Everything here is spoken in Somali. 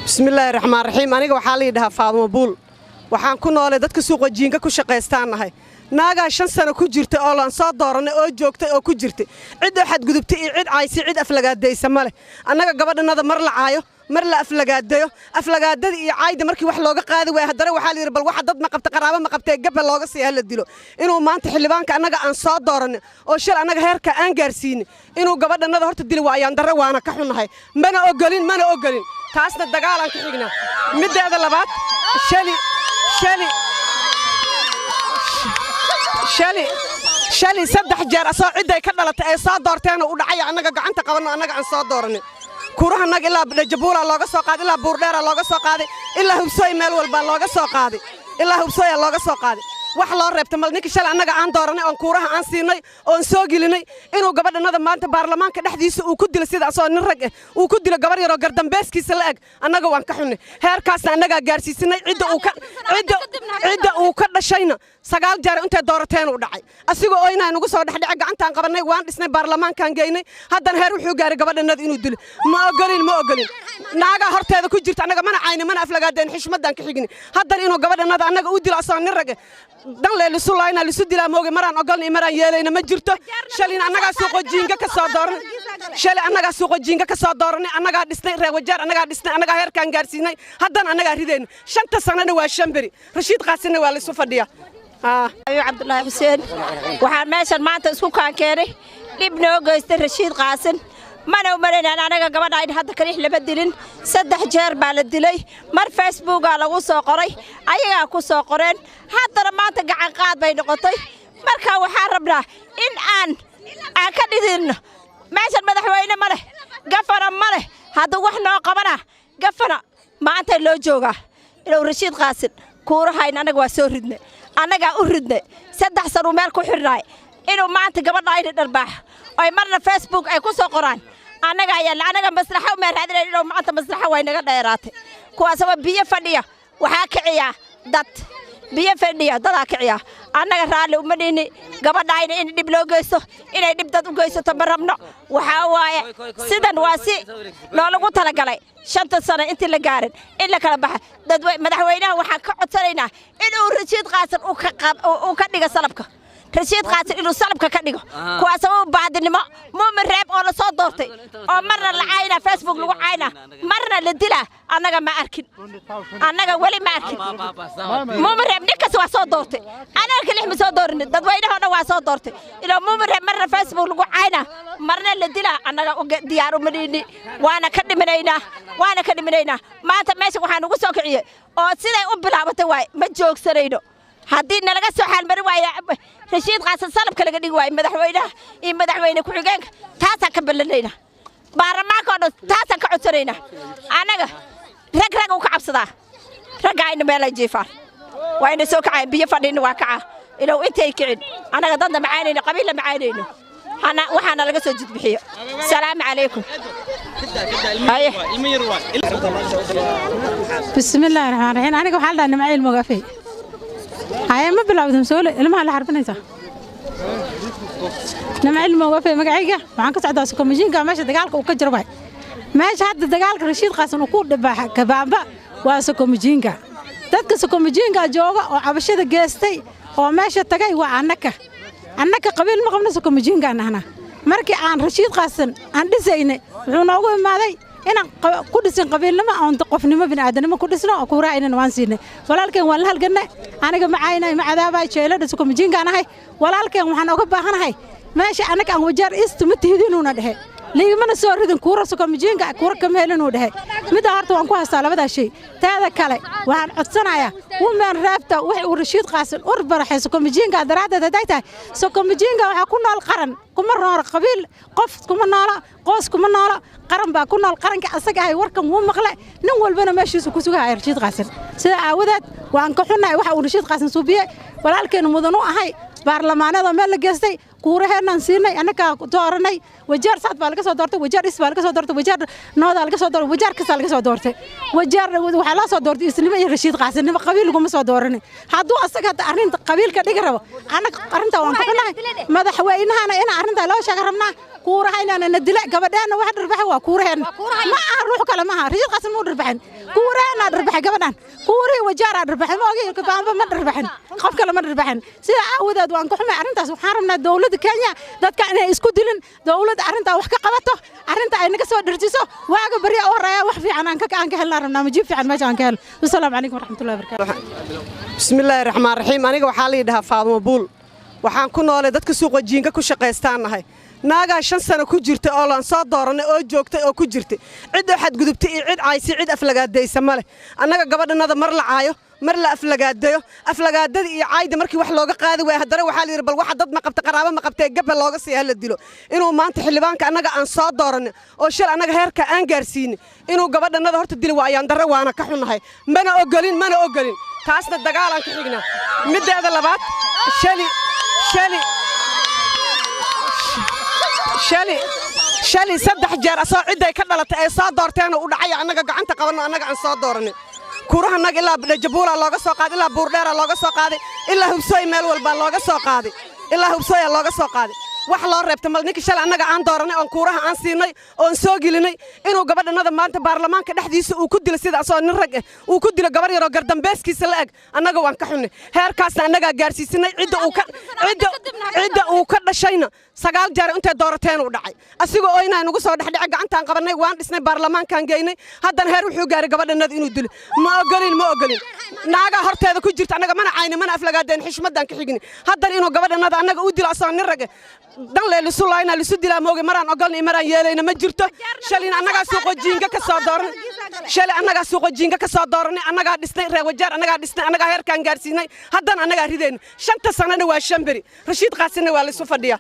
Bismillaahi raxmaan raxiim. Aniga waxaa la yidhahaa Faadumo Buul. Waxaan ku noolay dadka suuqa jiinka ku shaqaystaan nahay. Naagaa 5 sano ku jirtay oo laan soo doorannay oo joogtay oo ku jirtay, cid oo xadgudubtay iyo cid caysay, cid aflagaadaysa ma leh. Annaga gabadhannada mar la caayo, mar la aflagaadayo, aflagaadada iyo caayda markii wax looga qaadi waaya, haddana waxaa la yidhi bal waxa dad ma qabta, qaraabo ma qabtee, gabba looga sii hala dilo. Inuu maanta xildhibaanka annaga aan soo dooranay oo shil annaga heerka aan gaarsiinay inuu gabadhannada horta dili waa ayaan darre, waana ka xunnahay. Mana ogolin, mana ogolin, taasna dagaalaan ka xignaa. Middeeda labaad, shali shali shali shali 3 jeer asoo cidday ka dhalatay ay soo doorteenoo u dhacay, annaga gacanta qabanno, annaga aan soo dooranay kuurahannaga, ilaa Dhajabuulaa looga soo qaaday, ilaa Buurdheeraa looga soo qaaday, ilaa Hubsooy, meel walbaa looga soo qaaday, ilaa Hubsooyaa looga soo qaaday. Wax loo reebta mal. Ninka shalay annaga aan dooranay oon kuuraha aan siinay oon soo gelinay inuu gabadhannada maanta baarlamaanka dhexdiisa uu ku dilo, sida asoo nin rag ah uu ku dilo gabar yaroo gardambeeskiisa la eg, annaga waan ka xunnay. Heerkaasna annagaa gaarsiisanay. Cidda uu ka dhashayna 9 jeer intay doorateen uu dhacay, asigoo oynaa nagu soo dhexdhece, gacantaan qabannay, waan dhisnay, baarlamaankaan geynay. Haddana heer wuxuu gaaray gabadhannada inuu dilo. Ma ogolin, ma ogolin. Naagaa horteeda ku jirta, annaga mana cayni, mana aflagaadeen, xishmaddaan ka xigni. Haddana inuu gabadhannada annaga u dilo asagoo nin rag ah, dan lee lisu laayna lisu dilaa mooge, maraan ogolna iyo maraan yeelayna ma jirto. Shalina annagaa suuqa jiinka ka soo dooranay, shalay annagaa suuqa jiinka ka soo dooranay, annagaa dhisnay reer Wajeer, annagaa dhisnay, annagaa heerkaan gaarsiinay, haddana annagaa ridayna. 5-ta sanana waa 5 beri. Rashiid Qaasinna waa laisu fadhiyaa. Cabdulaahi Xuseen. Waxaan meeshan maanta isku kaan keenay dhib noo geystay Rashiid Qaasin. Mana u malaynaan anaga gabadha in hadda kalix lama dilin, 3 jeer baa la dilay. Mar Facebookaa lagu soo qoray, ayagaa ku soo qoreen, haddana maanta gacan qaad bay noqotay. Marka waxaan rabnaa in aan ka dhidinno meeshan. Madaxweyne ma leh, gafana ma leh. Hadduu wax noo qabana gafana maanta loo joogaa inuu Rashiid Qaasin kuurahayn. Annaga waa soo ridne, annagaa u ridne. 3 sanuu meel ku xidhnaay. Inuu maanta gabadha ayna dharbaax ay marna Facebook ay ku soo qoraan, annaga ayaa annaga maslaxo uma raadinayn. Inuu maanta maslaxo way naga dheeraatay. Kuwaasaba biyo fadhiya waxaa kiciyaa dad, biyo fadhiya dadaa kiciya. Annaga raalli uma dhini gabadhaayna in dhib loo geysto, inay dhib dad u geysato ma rabno. Waxaa waaye sidan waa si noolagu talagalay 5-ta sano intii la gaarin in la kala baxa. Madaxweynaha waxaan ka codsanaynaa inuu Rashiid Qaasin uu ka dhigo salabka, Rashiid Qaasin inuu salabka ka dhigo. Kuwaas oo baadinimo muumin reeb oo la soo doortay oo marna la caynaa, Facebook lagu caynaa, marna la dilaa, annaga ma arkin, annaga weli ma arkin. Muumin reeb nin kasta waa soo doortay, annaga kalix ma soo doorin, dadweynaha oo dhan waa soo doortay. Ilaa muumin reeb marna Facebook lagu caynaa, marna la dilaa, annaga diyaar uma dhiini, waana ka dhiminaynaa, waana ka dhiminaynaa. Maanta meesha waxaa nugu soo kiciyey oo siday u bilaabatay waay, ma joogsanayno haddii nalaga soo xaalmarin waaya Rashiid Qaasin salabka laga dhigi waayo madaxweynaha iyo madaxweyne ku-xigeenka. Taasaan ka ballanaynaa baarlamaanka oo dhan, taasaan ka codsanaynaa. Annaga rag rag u ka cabsadaa, ragga ayna meelay jiifaan waa ina soo kacaan, biyo fadhina waa kacaa ilow intay kicin. Annaga dadna macaanayno, qabiilna macaanayno, waxaana laga soo jidbixiyo. Salaamu calaykum. Bismillaahi raxmaan raxiim. Aniga waxaa la dhahaa Nimco Ilmogaafey. Haye, ma bilowda masoole ilmaha la xarbinaysaa? Nimco Ilmogaafey magacayga. Waxaan ka socdaa sokomashiinka meesha dagaalka uu ka jiro waay. Meesha hadda dagaalka Rashiid Qaasan uu ku dhibaaxa kabaamba waa sokomashiinka. Dadka sokomashiinka jooga oo cabashada geestay oo meesha tagay waa annaka. Annaka qabiil ma qabno, sokomashiinkaan nahna. Markii aan Rashiid Qaasan aan dhisaynay, wuxuu noogu imaaday inaan ku dhisin qabiilnimo oon qofnimo bini'aadanimo ku dhisno oo kuuraa'inana waan siinay. Walaalkeen waan la halgannay. Aniga ma caynay, ma cadaabay, jeeladha sokomajiinkaan ahay. Walaalkeen waxaan oga baahanahay meesha annaga aan Wajeer East ma tihidinuuna dhehe, liigmana soo ridin kuura sokomajiinka, kuura kama helinuu dhehe. Middaa horta waan ku haystaa labadaa shay. Taada kale waxaan codsanayaa women reebta wax uu Rashiid Qaasin ur baraxay sokomajiinka daraaddeed. Hadday tahay sokomajiinka waxaa ku nool qaran, kuma noolo qabiil, qof kuma noola, qoos kuma noola, qaran baa ku nool. Qaranka asaga ahay warkan wuu maqle, nin walbana meeshiisu ku sugahaya Rashiid Qaasin. Sida aawadeed waan ka xunnahay waxa uu Rashiid Qaasin suubiye. Walaalkeenu mudan u ahay Baarlamaanada meel la geystay kuuraheenaan siinay, annagaa dooranay. Wajeer South baa laga soo doortay, Wajeer East baa laga soo doortay, Wajeer North laga soo doortay, Wajeer kasta laga soo doortay. Wajeer waxaa loo soo doortay isnimo iyo Rashiid Qaasinimo, qabiil laguma soo dooranin. Hadduu asaga hadda arrinta qabiilka dhigi rabo, annaga arrintaa waan ka xunahay. Madaxweynahana ina arrintaa loo sheega rabnaa. Kuurahaynaana na dila, gabadheena wax dhirbaxay waa kuuraheenna, ma aha ruux kale, ma aha Rashiid Qaasin muu dhirbaxin, kuuraheenaa dhirbaxay gabadhan, kuurihii Wajaaraa dhirbaxay, ma ogi Kabaamba ma dhirbaxin, qof kale ma dhirbaxin. Sidaa aawadeed waan ka xumay arrintaas. Waxaan rabnaa dowladda Kenya dadka inay isku dilin, dowladda arrintaa wax ka qabato, arrinta ay naga soo dhirjiso. Waaga barya u horeeya wax fiican aan ka helnaa rabnaa, majiib fiican meesha aan ka helno. Wasalaamu calaykum waraxmatullahi wabarakaatu. Bismillaahi raxmaan raxiim. Aniga waxaa la yidhahaa Faadumo Buul, waxaan ku noolay dadka suuqa jiinka ku shaqaystaan nahay. Naagaa 5 sano ku jirtay oo laan soo doorannay oo joogtay oo ku jirtay, cid oo xadgudubtay iyo cid caysay, cid aflagaadaysa ma leh. Annaga gabadhannada mar la caayo, mar la aflagaadayo, aflagaadada iyo caayda markii wax looga qaadi waaya, haddana waxaa la yidhi bal waxa dad ma qabta, qaraabo ma qabtee, gabba looga sii hala dilo. Inuu maanta xildhibaanka annaga aan soo dooranay oo shil annaga heerka aan gaarsiinin inuu gabadhannada horta dili waa ayaan darre, waana ka xunnahay, mana ogolin, mana ogolin taasna, dagaalaan ka xignaa. Middeeda labaad, shali shali shali shali 3 jeer asoo cidday ka dhalatay ay soo doorteenoo u dhacay, annaga gacanta qabanno, annaga aan soo dooranay. Kuurahanaga ilaa Dhajabuulaa looga soo qaaday, ilaa Buurdheeraa looga soo qaaday, ilaa Hubsooy meel walbaa looga soo qaaday, ilaa Hubsooyaa looga soo qaaday. Wax loo reebta mal ninka shalay annaga aan dooranay oon kuuraha aan siinay oon soo gelinay inuu gabadhanada maanta baarlamaanka dhexdiisa uu ku dilo, sida asagoo nin rag ah uu ku dilo gabar yaroo gardambeeskiisa la eg, annaga waan ka xunnay. Heerkaasna annagaa gaarsiisinay. Cidda uu ka dhashayna 9 jeer intay doorateen uu dhacay, asigoo ooynaa nagu soo dhexdhece, gacantaan qabannay, waan dhisnay, baarlamaankaan geynay. Haddana heer wuxuu gaaray gabadhanada inuu dilo. Ma ogolin, ma ogolin. Naagaa horteeda ku jirta, annaga mana caynin, mana aflagaadeen, xishmaddaan ka xigni. Haddana inuu gabadhanada annaga u dilo asagoo nin rag ah, dan lee lisu laayna lisu dilaa mooge, maraan ogolna iyo maraan yeelayna ma jirto. Shalina annagaa suuqa jiinga ka soo dooranay, shalay annagaa suuqa jiinga ka soo dooranay, annagaa dhisnay reer Wajeer, annagaa dhisnay, annagaa heerkaan gaarsiinay, haddana annagaa ridayna. 5-ta sanana waa 5 beri, Rashiid Qaasinna waa laisu fadhiyaa.